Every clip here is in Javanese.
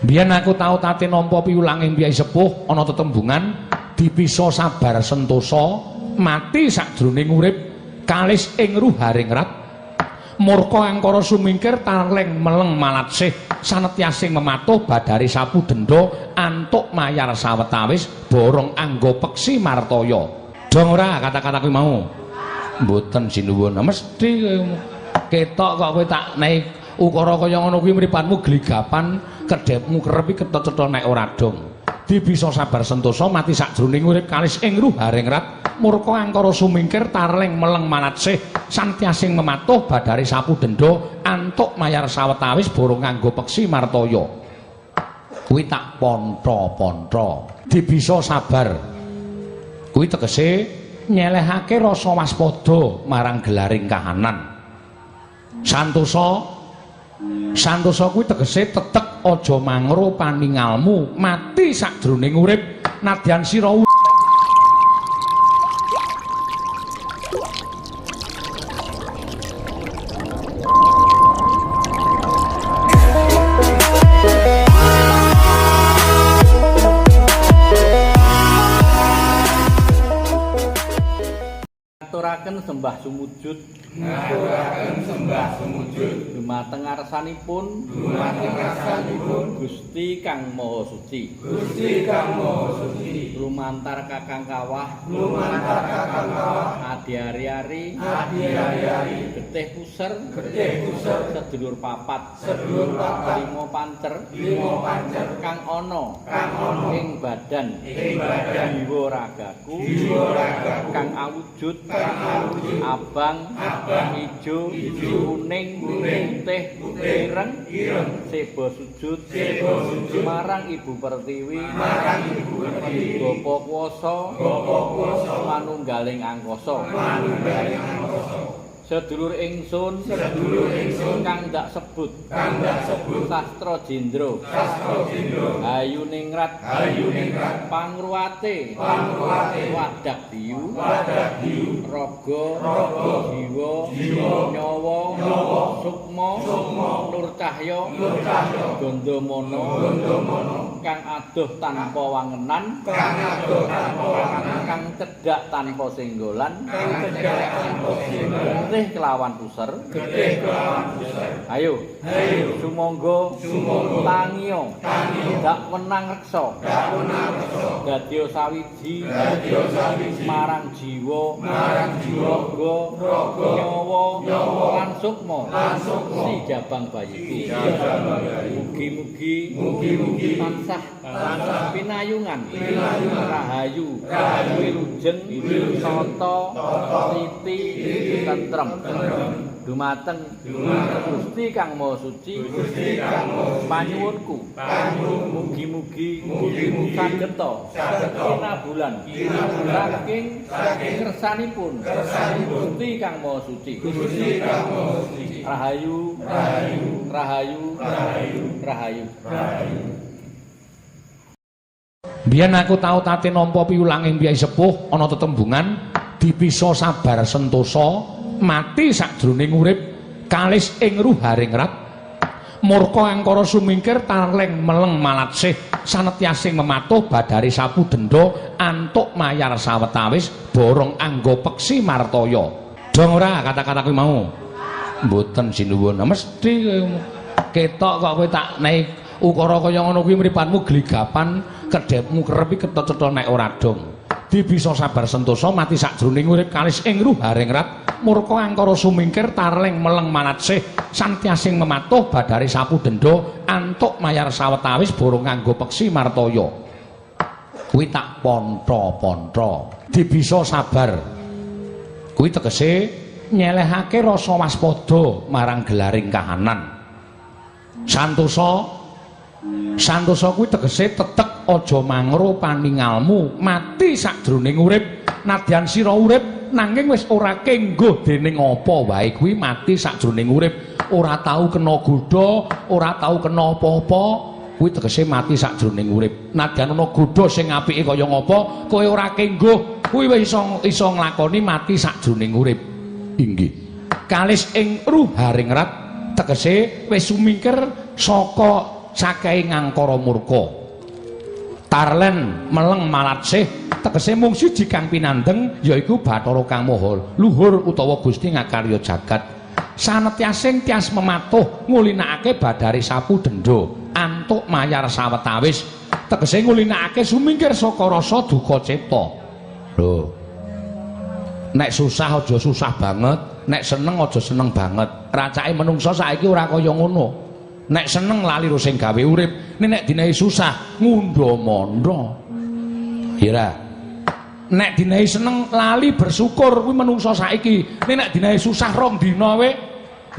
Biyen aku tau tate nampa piwulanging piyai sepuh ana tetembungan dipisa sabar sentosa mati sakjroning urip kalis ing ruharing rat murka angkara sumingkir tarleng meleng malatsih sanetyasing mematuh badare sapu denda antuk mayar sawetawis borong anggo peksi martaya. Dong ora kata-kata kuwi mau? Mboten sinuwun. Mesti ketok kok kowe tak naik ukara kaya ngono kuwi mripatmu gligapan kedhepmu kerep iki ketha-cetha nek ora dong. Dibisa sabar sentosa mati sakjroning urip kalis ing ruharing rat murka angkara sumingkir tarleng meleng malatsih santyasing mematuh badare sapu denda antuk mayar sawetawis borong nganggo peksi martaya. Kuwi tak pontha-pontha. Dibisa sabar kuwi tegese nyelehake rasa waspada marang gelaring kahanan. Santosa santosa kuwi tegese tetek aja mangro paningalmu mati sakjroning urip nadyan sira ngaturaken sembah sumujud, ngaturaken sembah sumujud dumateng ngarsanipun, dumateng ngarsanipun Gusti Kang Maha Suci, Gusti Kang Maha Suci, lumantar Kakang Kawah, lumantar Kakang Kawah, adi ari-ari, adi ari-ari, getih puser, getih puser, sedulur papat, sedulur papat, lima pancer, lima pancer, kang ana, kang ana ing badan, ing badan, jiwa ragaku, jiwa ragaku, kang awujud, kang awujud, abang, abang, ijo, ijo, kuning, kuning, putih, putih, ireng, ireng, seba sujud, seba sujud, marang Ibu Pertiwi, marang Ibu Pertiwi, Bapa Kuwasa, Bapa Kuwasa, manunggaling angkasa, manunggaling angkasa, sedulur ingsun, sedulur ingsun, kang dak sebut, kang dak sebut, Sastra Jendra, Sastra Jendra, Hayuningrat, Hayuningrat, pangruwate, pangruwate, wadak biyu, wadak biyu, raga, raga, jiwa, jiwa, nyawa, nyawa, sukma, sukma, nur cahya, nur cahya, gandamana, gandamana, kang adoh tanpa wangenan, kang adoh tanpa wangenan, kang cedhak tanpa senggolan, kang cedhak tanpa senggolan, getih kelawan puser, getih kelawan puser. Ayo, ayo, sumangga, sumangga, tangiya, tangiya, dak wenang reksa, dak wenang reksa, dadya sawiji, dadya sawiji, marang jiwa, marang jiwa, raga, raga, nyawa, nyawa, lan sukma, lan sukma, si jabang bayiku, si jabang bayiku, mugi-mugi, mugi-mugi, tansah, tansah, pinayungan, pinayungan, rahayu, rahayu, wilujeng, wilujeng, tata, tata, titi, titi, tentrem, tentrem, dumateng, dumateng, Gusti Kang Maha Suci, Gusti Kang Maha Suci, panyuwunku, panyuwunku, mugi-mugi, mugi-mugi, sageta, sageta, kinabulan, kinabulan, saking, saking, kersanipun, kersanipun, Gusti Kang Maha Suci, Gusti Kang Maha Suci, rahayu, rahayu, rahayu, rahayu, rahayu, rahayu. Biyen aku tau tate nampa piwulanging piyai sepuh ana tetembungan dipisa sabar sentosa mati sakjroning urip kalis ing ruharing rat murka angkara sumingkir tarleng meleng malatsih sanetyasing mematuh badare sapu denda antuk mayar sawetawis borong anggo peksi martaya. Dong ora kata-kata kuwi mau? Mboten sinuwun. Mesti ketok kok kowe tak naik ukara kaya ngono kuwi mripatmu gligapan kedhepmu kerep iki ketha-cetha nek ora dong. Dibisa sabar sentosa mati sakjroning urip kalis ing ruharing rat murka angkara sumingkir tarleng meleng malatsih santyasing mematuh badare sapu denda antuk mayar sawetawis borong nganggo peksi martaya. Kuwi tak pontha-pontha. Dibisa sabar kuwi tegese nyelehake rasa waspada marang gelaring kahanan. Santosa santosa kuwi tegese tetek aja mangro paningalmu mati sakjroning urip nadyan sira urip nanging wis ora kengguh dening apa wae kuwi mati sakjroning urip ora tau kena godha ora tau kena apa-apa kuwi tegese mati sakjroning urip nadyan ana godha sing apike kaya ngapa kowe ora kengguh kuwi wis iso nglakoni mati sakjroning urip. Inggih kalis ing ruharing rat tegese wis sumingkir saka sakehe ngangkara murka. Tarlen meleng malatsih tegese mung siji kang pinandeng yaiku Bathara Kang Maha Luhur utawa Gusti ngakarya jagat. Sanetyasing tias mematuh ngulinakake badare sapu denda antuk mayar sawetawis tegese ngulinakake sumingkir saka rasa duka cipta. Lho. Nek susah aja susah banget, nek seneng aja seneng banget. Racake menungsa saiki ora kaya ngono. Nek seneng lali ro sing gawe urip, nek dinehi susah ngundha-mandha. Iya. Nek dinehi seneng lali bersyukur kuwi menungsa saiki. Nek dinehi susah rong dina we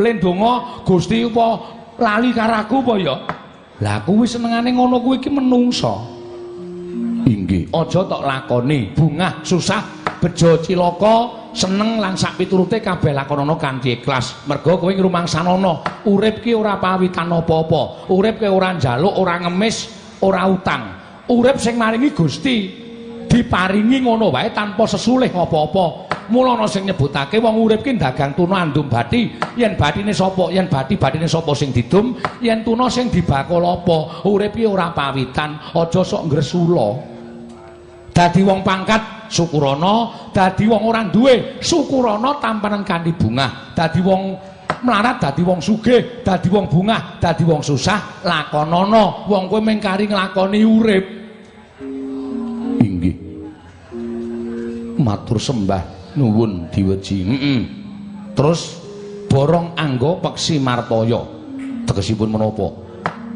le ndonga Gusti apa lali karo aku apa ya? Lah kuwi senengane ngono kuwi iki menungsa. Inggih, aja tok lakoni bungah susah bejo cilaka seneng lan sak piturute kabeh lakonana kanthi ikhlas. Merga kowe ngrumangsanono urip ki ora pawitan apa-apa. Urip ki ora njaluk, ora ngemis, ora utang. Urip sing maringi Gusti diparingi ngono wae tanpa sesulih apa-apa. Mula ana sing nyebutake wong urip ki dagang tuna andum bathi. Yen bathine sapa, yen bathi-bathine sapa sing didum, yen tuna sing dibakul apa. Urip ki ora pawitan, aja sok ngresula. Dadi wong pangkat syukurana, dadi wong ora duwe syukurana tampanen kanthi bungah. Dadi wong melarat, dadi wong sugih, dadi wong bungah, dadi wong susah, lakonana. Wong kowe mung kari nglakoni urip. Inggih. Matur sembah nuwun diweji. Terus borong anggo peksi martaya. Tegesipun menapa?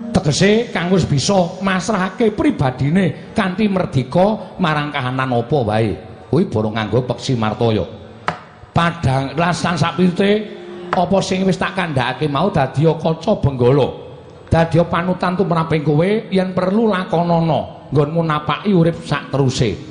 Tegese kang wis bisa masrahake pribadine kanthi merdika marang kahanan apa wae. Kuwi borong nganggo peksi martaya. Padang lan sakpitute apa sing wis tak kandhakake mau dadi kaca benggala. Dadi panutan tumraping kowe yen perlu lakonana nggonmu napaki urip sak teruse.